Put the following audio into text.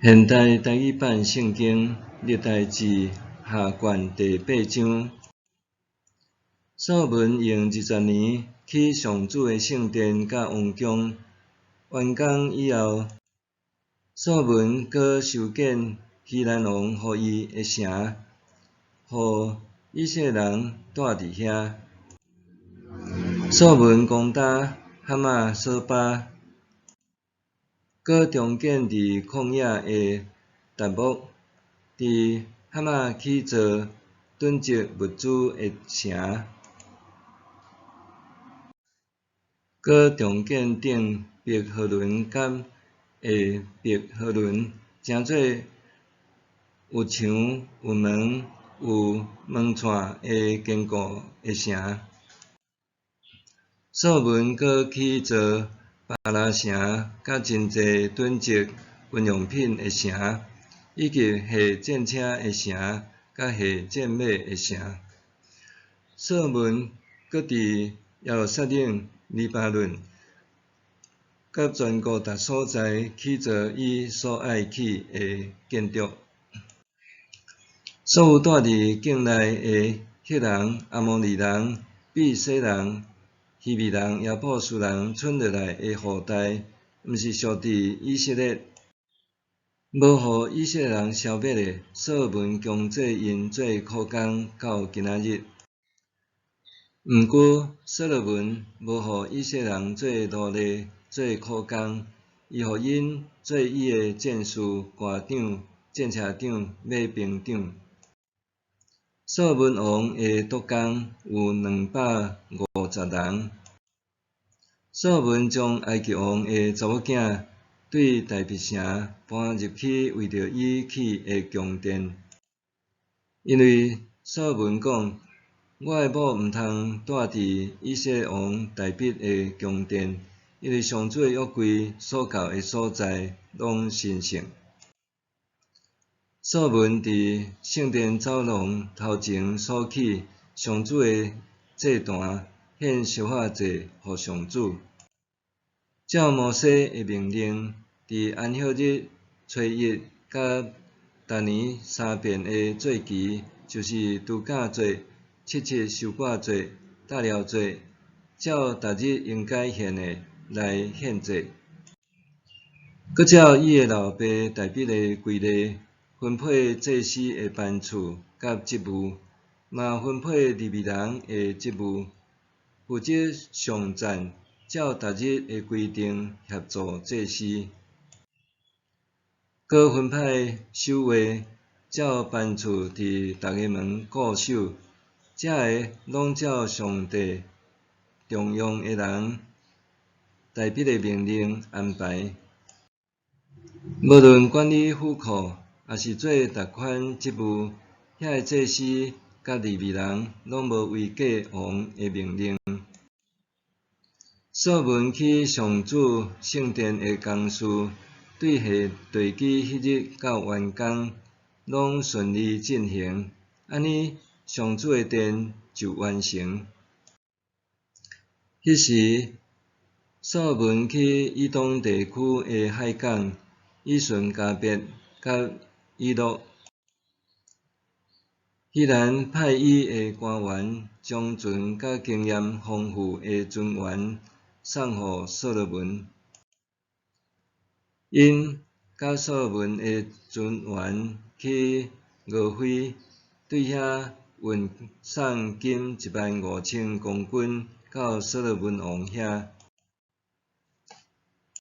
現代台語版聖經歷代志下卷第八章，所羅門用20年起上主的聖殿佮王宮，完工以後，所羅門閣修建希蘭王予伊的城，予以色列人蹛佇遐。所羅門攻打哈馬瑣巴。閣重建佇曠野的達摩，佇哈馬起造囤積物資的城，閣重建頂伯和崙佮下伯和崙，成做有牆、有門、有門掣的堅固的城。所羅門閣起造巴拉城，佮真濟囤積軍用品的城，以及下戰車的城，佮下戰馬的城。所羅門閣佇耶路撒冷、黎巴嫩，佮全國逐所在起造伊所愛起的建築。所有蹛佇境內的赫人、阿摩利人、比洗人、希未人、耶布斯人賰落來的後代，毋是屬佇以色列，無予以色列人消滅的，所羅門強制𪜶做苦工到今仔日。毋過，所羅門無予以色列人做奴隸、做苦工，伊予𪜶做伊的戰士、官長、戰車長、馬兵長。所羅門王的督工有250人。所羅門將埃及王的查某囝對大彼城搬入去，為著伊起的宮殿。因為所羅門講：我的某毋通蹛佇以色列王大彼的宮殿，因為上主的約櫃所到的所在，攏神聖。所羅門佇聖殿走廊頭前所起上主的祭壇，獻燒化祭予上主。照摩西的命令，佇安息日、初一佮逐年三遍的節期，就是度假節、七七收割節、大寮節，照逐日應該獻的來獻祭。閣照伊的老爸大彼的規例，分配祭司的班次佮職務，嘛分配利未人的職務，負責賞讚，照逐日的規定協助祭司。閣分派守衛，照班次佇逐个門固守，這个攏照上帝重用的人大彼的命令安排。無論管理府庫，抑是做逐款職務，遐个祭司佮利未人攏無違過王的命令。所羅門起上主聖殿的工事，對下地基彼日到完工，攏順利進行，按呢上主的殿就完成。彼時，所羅門去以東地區的海港以順迦別佮以洛。希蘭派伊的官員將船佮經驗豐富的船員送予所羅門，𪜶佮所羅門的船員去俄斐，對遐運送金15,000公斤到所羅門王遐。